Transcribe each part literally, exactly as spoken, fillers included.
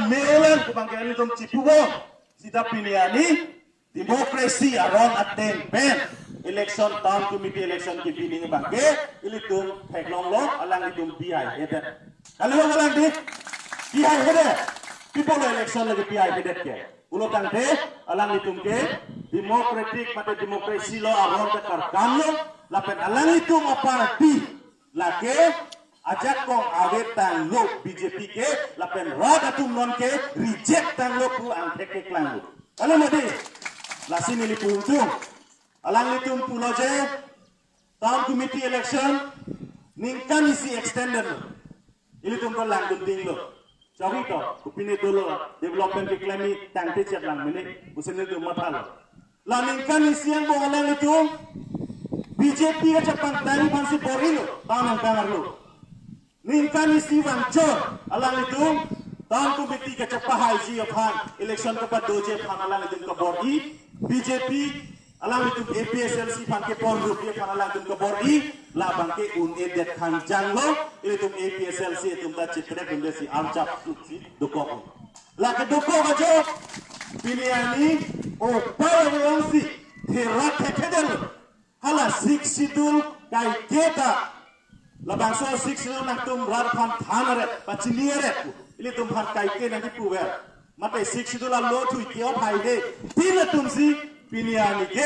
Melang pu abangke ilitum chipubom. Seta pini arni democracy aron ateng pen election, town committee election kebi nangji abangke ilitum theklonglo, alanglitum bihai hedet. Kali ho alang di? Bihai hedet. Pi apotlo election lake bihai hedet ke? Pulo tangte alanglitum ke democratic mate democracy lo aron ta karkam lo, lapen alanglitum aparty lake ajakong avedetlo B J P ke, lapen rat atum non ke reject tanglo pu angthek keklanglo. Kali mati? Lasi neli pu ingtung. Alanglitum pulo je town committee election ningkan isi extended lo. Ilitum ko langdun dinglo. Chari to, kopine dolo, development keklem tangte chot lang mene, pusi nelitum mathalo. La ningkan isi angbong alanglitum B J P kachepangtang aphansi bor-ilo, town angkang arlo. Ningkan isi vangchot alanglitum town committee kachepahaiji aphan, election kapadoji aphan alanglitum kabor-i, B J P alanglitum A P H L C aphan kepon rupi aphan alanglitum kabor-i, labangke un-edet khangjanglo, ilitum A P H L C atum ta chitrek unde si archap tuksi dokok. Lake dokok ajo, pini arni, o pa yang si, therak thekthedetlo. Hala Sixth Schedule kaike ta. Labangso Sixth Schedule nangtum rat aphan than aret, pachini aret. Ilitum aphan kaike nangkipuver. Mate Sixth Schedule alo thui ke-ot hai he. Tin atum si pini arni ke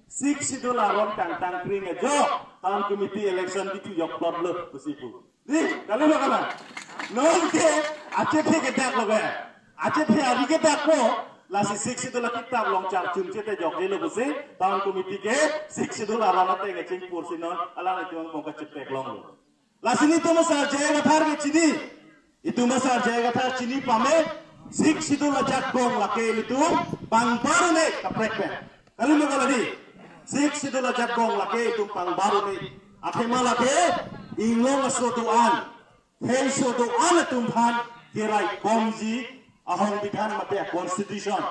Sixth Schedule aron kangtang kring ajo. Town committee election di thu yok plot lo pusi pu. Di, kali lo kala. Non ke, achethe kedak lo ke. Achethe ari kedakpo, lasi Sixth Schedule akitap along charchun chete jokjelo pusi, town committee ke Sixth Schedule aron ateng kachingpur si non, alanglitum angbong kachepaklonglo. Lasi nelitum asar J I Kathar ke chini. Itum asar J I Kathar chini pame, Sixth Schedule ajakong lake ilitum pangbar un-e kaprek pen. Kali lo kala di? Sixth Schedule ajakong lake itum pangbar un-e. Athema lake inglong aso do-an, hei aso do-an atum aphan keraikomji ahongbidhan mate a-constitution.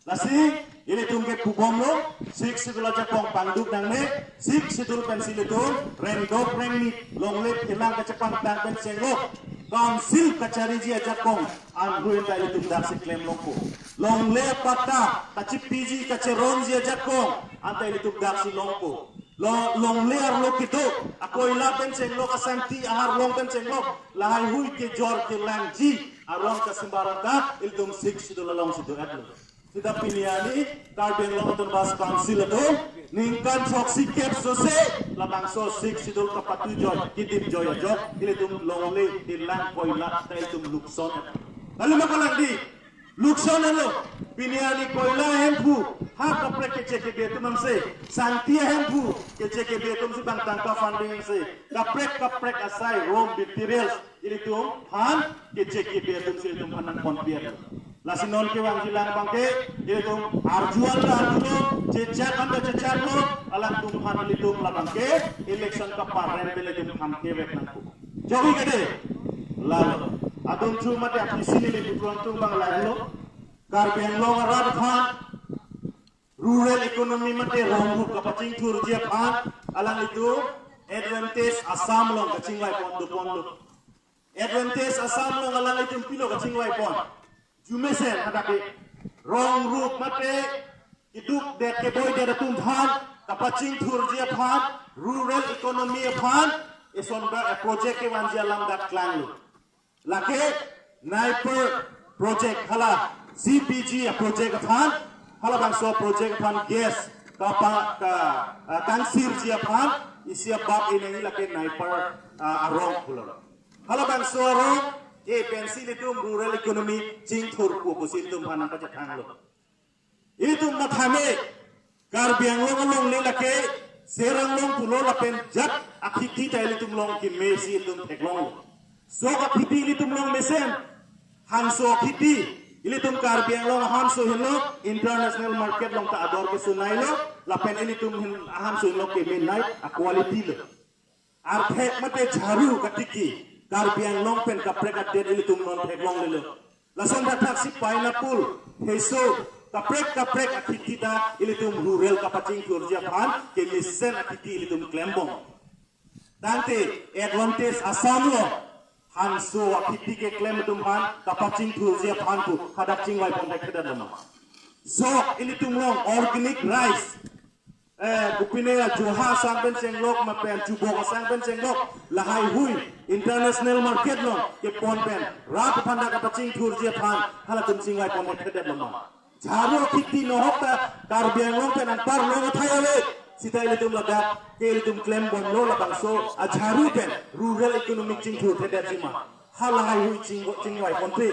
Lasi ilitum ke pubomlo, Sixth Schedule ajakong pangduk nangne, Sixth Schedule pensi ilitum rengdok rengni longle phelang kachepangtang pen chenglok, council kachariji ajakong anhui anta ilitum daksi klem longpo. Longle apatta kachepiji kacheronji ajakong anta ilitum daksi longpo. Lo, longle arlo kedo, akoila pen chenglok, asangti aharlong pen chenglok, lahai hui kejor kelangji aron kasimbar anta ilitum Sixth Schedule alongsi do-etlo. Seta pini arni Karbi Anglong Autonomous Council atum ningkan throksi kep sose labangso Sixth Schedule kapatujoi, kedipjoi ajok, ilitum longle, dilang, koila ta ilitum lukson. Lalu mako lang di, lukson alo, pini arni koila ahemphu, ha kaprek keche kebe atum angse, sangti ahemphu, keche kebe atum si bang tangka funding angse, kaprek kaprek asai, raw materials, ilitum aphan keche kebe atum si ilitum aphan nangpon pier. Lasi non kevangji lang abangke, ilitum arjuan ta arjulo, chechak anta chechaklo, alangtum aphan ilitum labangke, election kaparem pen ilitum aphan kevek nangpo. Jogi kede, lalo, adun chu mate apisi neli putuang tung bang lahenlo, Karbi Anglong arat aphan, rural economy mate rong rup kapachingthurji aphan, alanglitum Advantage Assam along kachingvaipon doponlo. Advantage Assam along alanglitum pilo kachingvaipon? Arjumesen hadak ke rong rup mate keduk det keboi det atum aphan kapachingthurji aphan, rural economy aphan, eson ba project kevanji alam dak klanglo. Lake NEIPAR project hala C B G a-project aphan, halabangso project aphan gas kapa ka, ah, kangsirji aphan, isi abap inangi lake NEIPAR, ah, arong pulo. Halabangso arong ke pensi ilitum rural economy chingthurpo pusi ilitum aphan nangpachethanglo. Ilitum mathame, Karbi Anglong alongle lake, Serang long pulo lapen jat akhiti ta ilitum long kemesi ilitum theklonglo. Sok akhiti ilitum long mesen, hangso akhiti, ilitum Karbi Anglong ahanso henlo, international market along ta ador kesonailo, lapen ilitum hen ahanso henlo kemenei, a-quality lo. Arthek mate jharu katiki, Karbi Anglong pen kaprek adet ilitum non theklonglelo. Lason thakthaksi pineapple, heso, kaprek kaprek akhiti ta ilitum rural kapachingthurji aphan kemesen akhiti ilitum klembom. Tangte Advantage Assam along Hanso akhiti keklem atum aphan kapachingthurji aphan pu hadak chingvai pon thekthedet loma? Sok ilitum along organic rice, eh, kopine ajoha asang pen chenglok ma pen chubok asang pen chenglok, lahai hui international market along kepon pen rat aphan dak kapachingthurji aphan halatum chingvai pon thekthedet loma? Jharu akhiti nohok ta Karbi Anglong pen anparlo athai ave. Sita ilitum ladak ke ilitum klem bomlo labangso ajharu pen rural economic chingthurthedetji ma? Halahai hui ching chingvai ponpe.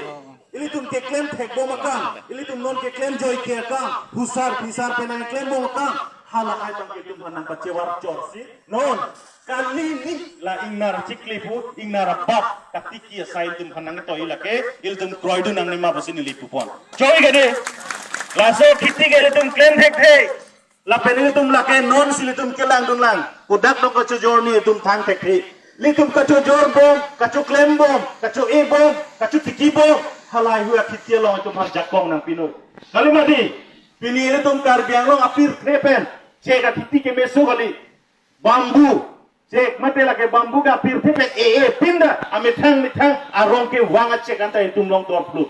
Ilitum keklem thek bom akam, ilitum non keklem joike akam, husar phisar pen nangklem bom akam, halahai abang ke ilitum aphan nangpachevar chorsi. Non kali ni la ingnar chikli pu, ingnar abap katiki asai ilitum aphan nangtoi lake, ilitum kroidun nangne ma pusi neli pupon. Choi gade. Laso khiti ke ilitum klem thekthe. Lapen ilitum lake nonsi ilitum kelangdun lang. Kodak dong kachojor ni ilitum thang thekthe. Ilitum kachojor bom, kachoklem bom, kacho-e bom, kachotiki bom, halahai hui akhiti along ilitum aphan jakong nangpinon. Kali mati, pini ilitum Karbi Anglong apirthe pen chek akhiti kemeso kali. Bamboo, chek mate lake bamboo ke apirthe pen e-e pinda, amethang methang arong kevang achek anta itum along dor phlu.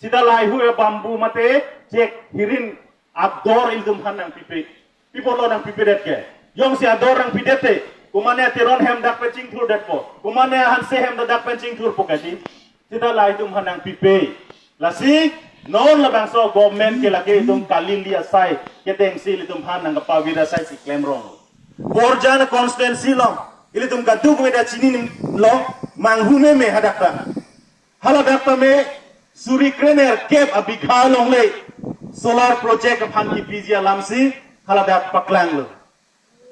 Sita lahai hui bamboo mate chek hirin ador ilitum aphan nangpipe. Pi apotlo nangpipedet ke? Jongsi ador nangpidet te, komane Teron hem dak pen chingthurdetpo, komane Hanse hem dak pen chingthurpo kadi. Sita lahai itum aphan nangpipe. Lasi non labangso government ke lake itum kali li asai kedengsi ilitum aphan nangkapavir asai si klem rong. Borjan constituency along ilitum kaduk meda chinilo, manghu meme hadak ta. Haladak tame suri krenerkep abigha alongle solar project aphan kipiji alamsi haladak paklanglo.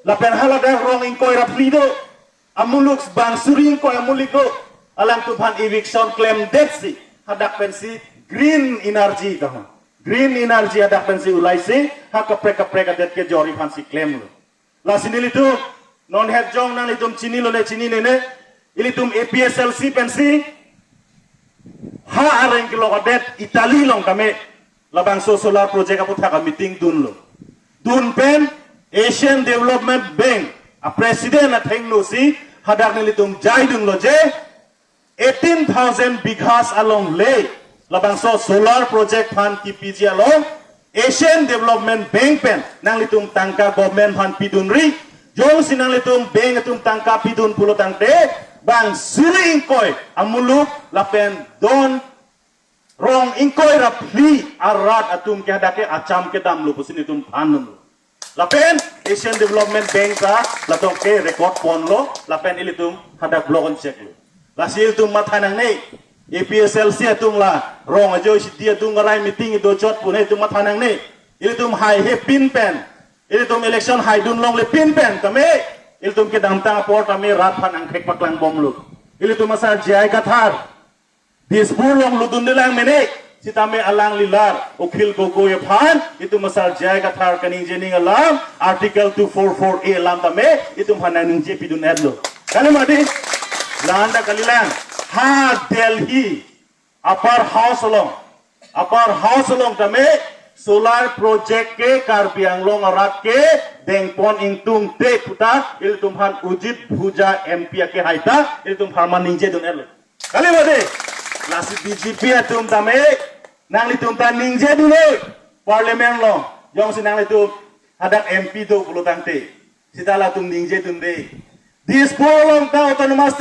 Lapen haladak rong ingkoi ra phli do, amuluk bang suri ingkoi amuluk do, alangtum aphan eviction klemdetsi hadak pensi green energy kaho. Green energy hadak pensi ulaisi ha kaprek kaprek adet kejorji aphansi klemlo. Lasi nelitum non het jong nanglitum chinilo ne chininene, ilitum A P H L C pensi ha areng kelok adet Italy along tame labangso solar project aputhak a-meeting dunlo. Dun pen Asian Development Bank a-president athengno si hadak nelitum jaidunlo je eighteen thousand bighas alongle labangso solar project aphan kipiji along Asian Development Bank pen nanglitum tangka government aphan pidunri, jongsi nanglitum bank atum tangka pidun pulo tangte bang suri ingkoi amuluk lapen don rong ingkoi ra phli arat atum ke hadak ke acham kedamlo pusi nelitum thandunlo. Lapen Asian Development Bank ta ladak ke record ponlo, lapen ilitum hadak block on check lo. Lasi ilitum matha nangne, A P H L C atum la rong ajoine si dia adung arai meeting do chot pu ne ilitum matha nangne. Ilitum haihe pin pen, ilitum election haidun longle pin pen tame, ilitum kedamtang apor tame rat aphan angthek paklang bomlo. Ilitum asar J I Kathar Dispur along lutdunde lang mene, sitame alangli lar Akhil Gogoi aphan itum asar J I Kathar kaningje ning alam, Article two four four A alam tame itum aphan nangningje pidun-etlo. Kali mati, la-an ta kalilang, ha Delhi Upper House along, Upper House along tame solar project ke Karbi Anglong arat ke dengpon ingtungte puta ilitum aphan Ajit Ahuja M P ake hai ta ilitum aphan ningje dun-etlo. Kali mati, lasi B J P atum tame nanglitum ta ningje dunde Parliament along, jongsi nanglitum hadak M P do pulo tangte, sita latum ningje dunde. Dispur along ta autonomous